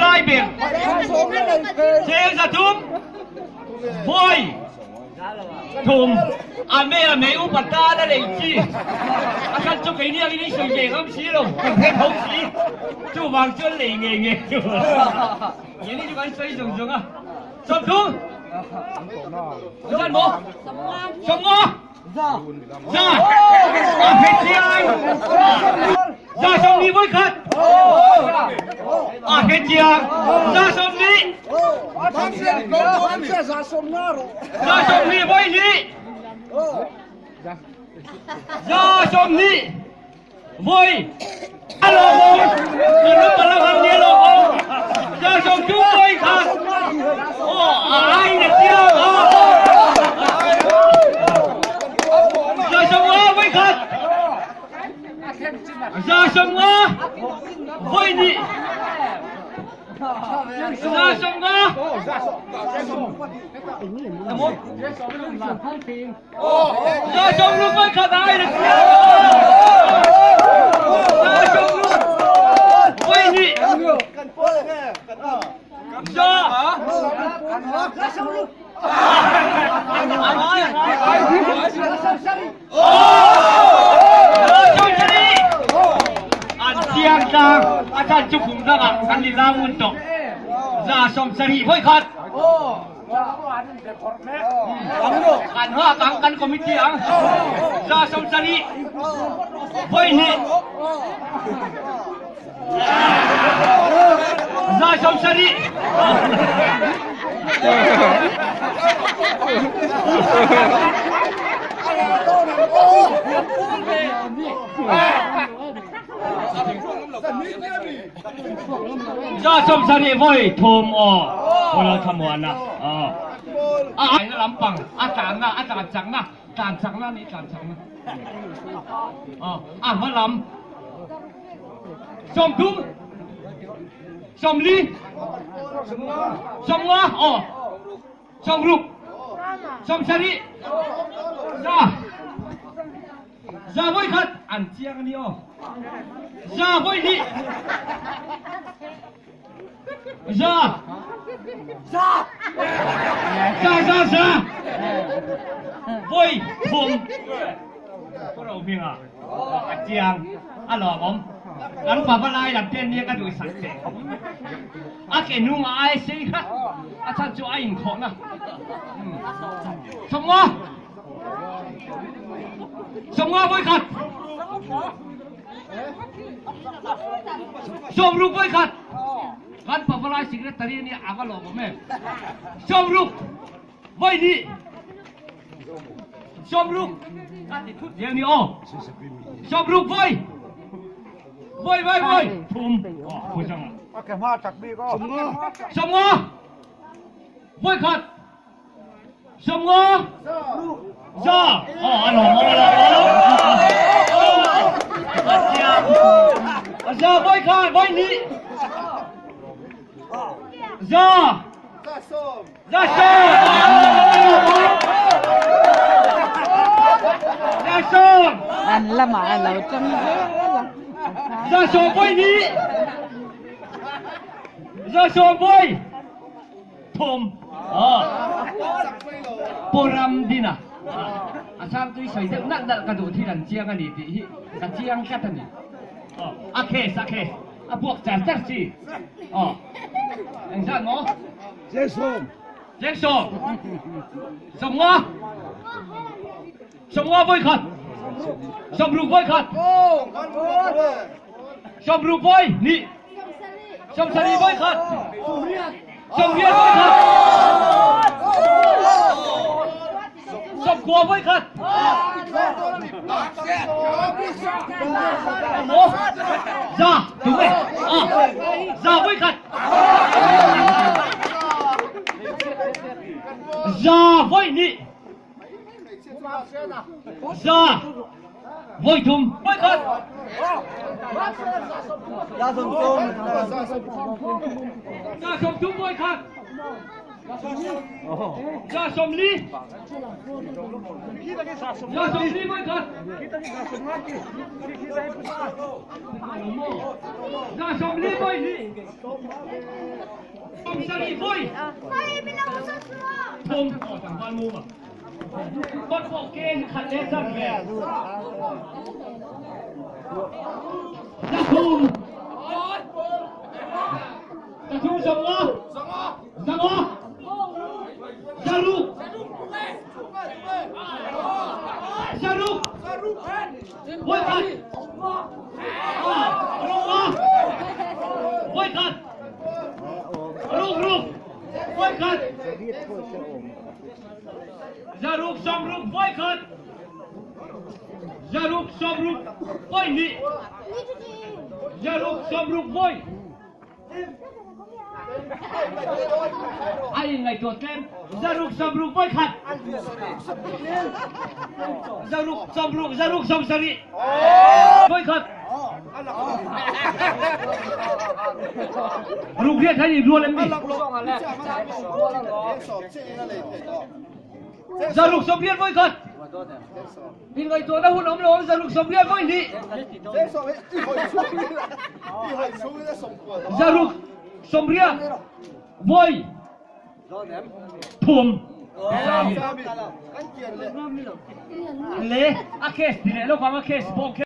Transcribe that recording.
zilai ber. Cheng 300 vawi thum a me a mei upa tan a lei chi. A khan chu keini angin i sawi ve ngam si lo, kan hre tho si. Chuvang chuan lei ngei ngei chu. Keini chu kan sawi zawng zawng a. 30. Zan maw? 50. Za! A hrechiang! 120 voi khat! A hrechiang! 120! 120 voi hnih! 120 voi! A lawmawm! Kan ram ang nia lawmawm! 130 voi khat! Aw, a ai na chiang a! 150 voi khat! 150 voi hnih! 150! 160 voi khat a ai na chiang a! 160 voi hnih! Za! An chiang tlang a chan chu kum dangah kan i la ngun tawh. 70 voi khat. Kan hngak ang kan committee ang. 70 voi hnih. 70. 70 voi thum aw. Polo thlamuan a. A aina lampang a tlanna a tlan chakna tlan chakna ni tlan chakna. A hma lam 30, 40, 50 aw, 60, 70, 100 voi khat an chiang a ni aw. 100 voi hnih, 100, 100, 100, 100 voi thum. Pu Rohminga a chiang a lawmawm. Kan papa lai lam te nia ka duhsak che. A ke hnung a ai sei kha a chhan chu a inkhawhna. 50. 50 voi khat. 60 voi khat. Kan papa lai secretary ania a va lawmawm em. 60 voi hnih. 60 ka ti thut zel ni aw. 60 voi. Voi voi voi. Thum. Aw phu chang a. 50. Voi khat. 50. 100. Aw a lawm awm a lawm awm. A chiang. 100 voi khat voi hnih. 100. 100! An lamah a lo tang zel a. 100 voi hnih! 100 voi thum! Pu Ramdina a changtui sawi deuh nalh nalh ka duh thil an chiang a ni tih hi ka chiang tlat a ni. A case a case a buak char char chi. Engzat maw? Jackson. Jackson. 50. 50 voi khat. 60 voi khat. 60 voi hnih. 70 voi khat. 80 voi khat. 90 voi khat. 100, đúng rồi. 100 voi khat. 100 voi hnih. 100 voi thum voi khat. 130 voi khat. 140. 140 vawi khat. 140 vawi hnih. 70 vawi thum. Aw tlangval mum a. Kawt pawh ken khat leh zat ve. 300. 300 50. 500. 600 vawi khat. Ruk vawi khat. Ruk ruk vawi khat. 660 vawi khat. 660 vawi hnih. 660 vawi. A inngaihtuah tlem. 660 vawi khat. 660 670 vawi khat. Ruk riat hian inrual em ni? 680 vawi khat. Inngaihtuahna hun awm lo ang 680 vawi hnih. 680 vawi thum. Le a case ti leh lawk ang a case pawh.